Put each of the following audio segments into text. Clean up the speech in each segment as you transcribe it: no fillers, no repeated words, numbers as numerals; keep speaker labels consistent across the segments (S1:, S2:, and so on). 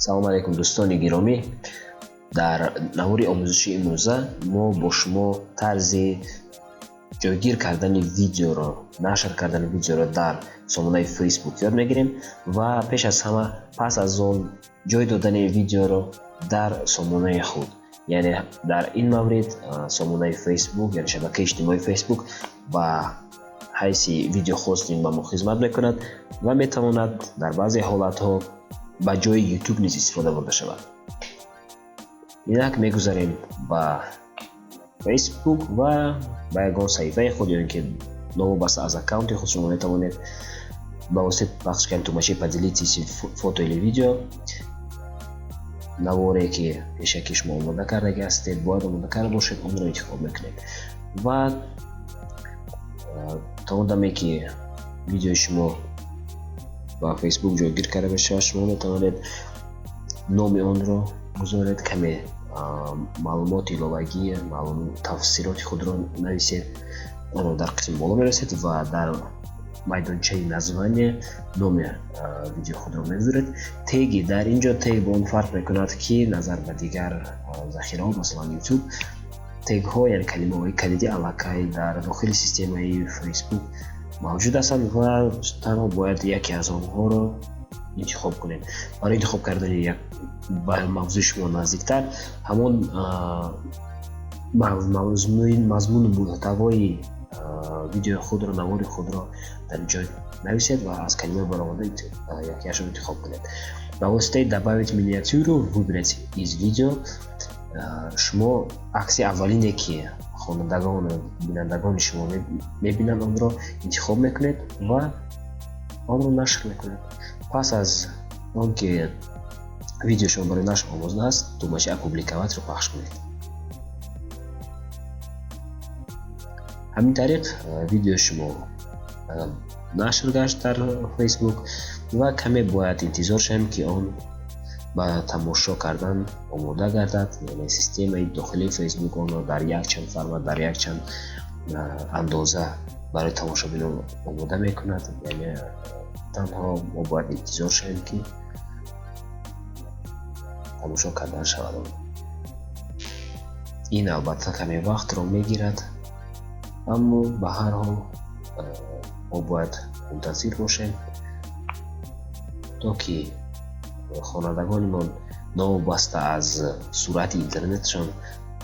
S1: Салому алайкум, дӯстони гиромӣ! Дар навори омӯзиши имрӯза мо бо шумо тарзи ҷойгир кардани видеоро, нашр кардани видеоро дар сомонаи Facebook ёд мегирем ва пеш аз ҳама, пас аз он ҷой додани видеоро дар сомонаи худ, яъне дар ин маврид сомонаи Facebook, яъне шабакаи иҷтимоии Facebook ба ҳайси видеохостинг ба мо хизмат мекунад ва метавонад дар баъзе ҳолатҳо ба ҷои YouTube низ истифода бурда шавад. Инак, мегузарем ба Facebook ва ба ягон саҳифаи худ ё ин ки новобаста аз аккаунти худ шумо метавонед ба воситаи пахш кардани тугмачаи «Поделитесь фото или видео» наворе, ки пешакӣ шумо омода кардаги ҳастед, бояд омода карда бошед, онро интихоб мекунед ва то он даме, ки видеои шумо ба Facebook ҷойгир карда мешавад, шумо метавонед номи онро гузоред, каме маълумоти иловагӣ, тафсироти худро нависед. Онро дар қисми боло мерасед ва дар майдончаи «Название» номи видеои худро мегузоред. Теги дар ин ҷо, тег бо он фарқ мекунад, ки назар ба дигар захираҳо, масалан YouTube, тегҳо, яъне калимаҳои калидӣ аллакай дар дохили системаи Facebook мавҷуд ҳастанд ва танҳо бояд яке аз онҳоро интихоб кунед. Барои интихоб кардани як ба мавзӯи шумо наздиктар, ҳамон мазмуну муҳтавои видеои худро, навори худро дар ин ҷо нависед ва аз калимаи баромада якеашро интихоб кунед. Ба воситаи «Добавить миниатюру», «Выбрать из видео» шумо акси аввалине, ки хонандагону бинандагони шумо мебинанд, онро интихоб мекунед ва онро нашр мекунед. Пас аз он ки видеои шумо барои нашр омода аст, тугмачаи «Опубликовать» ро пахш кунед. Ҳамин тариқ видеои шумо нашр гашт дар Facebook ва каме бояд интизор шавем, ки он ба тамошо кардан омода гардад, яъне системаи дохилии Facebook онро дар якчанд формат, дар якчанд андоза барои тамошобинон омода мекунад. Яъне танҳо мо бояд интизор шавем, ки тамошо кардан шавад. Ин албатта каме вақтро мегирад, аммо ба ҳар ҳол мо бояд мунтазир бошем, то ки хонандагонимон новобаста аз суръати интернетшон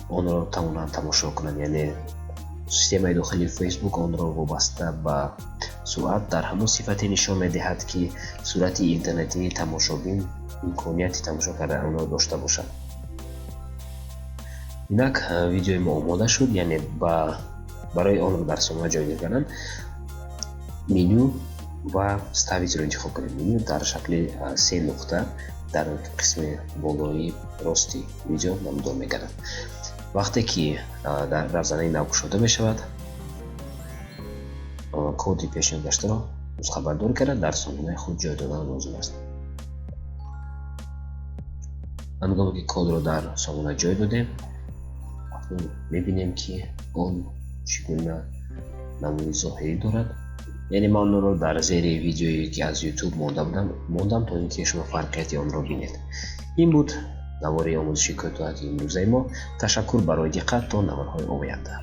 S1: онро тавонанд тамошо кунанд. Яъне системаи дохилии Facebook онро вобаста ба суръат дар ҳамон сифате нишон медиҳад, ки суръати интернетии тамошобин имконияти тамошо кардани онро дошта бошад. Инак, видеои мо омода шуд. Яъне барои онро дар сомона ҷойгир кардан «Меню» ва «Вставить» ро интихоб кунед. Меню дар шакли се нуқта дар қисми болои рости видео намудор мегардад. Вақте ки дар равзанаи нав кушода мешавад, коди пешниҳодгаштаро нусхабардорӣ карда, дар сомонаи худ ҷой додан лозим аст. Ҳангоме ки кодро дар сомона ҷой додем, акнун мебинем, ки он чӣ гуна намуди зоҳирӣ дорад. Яъне ман онро дар зери видеое, ки аз YouTube монда будам, мондам, то ин ки шумо фарқияти онро бинед. Ин буд навори омӯзиши кӯтоҳаки имрӯзаи мо. Ташаккур барои диққат. То наворҳои оянда.